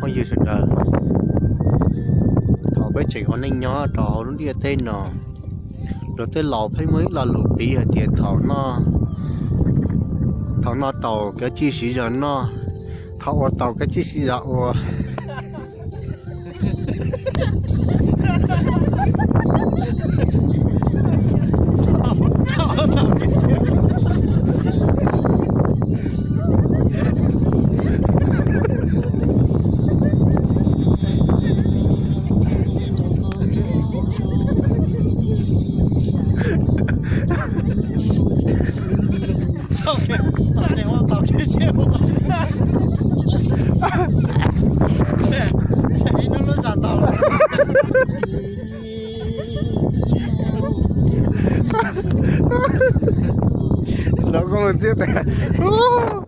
Phooj ywg sawv daws, thaum peb tseem ua neej nyob rau hauv lub ntiaj teb no, luag tej laus pheej muaj ib lo lus piv hais tias thaum noj, thaum noj taus kav tsij siv zog noj, thaum ua taus kav tsij siv zog ua. Lawv koj mus txiab tas.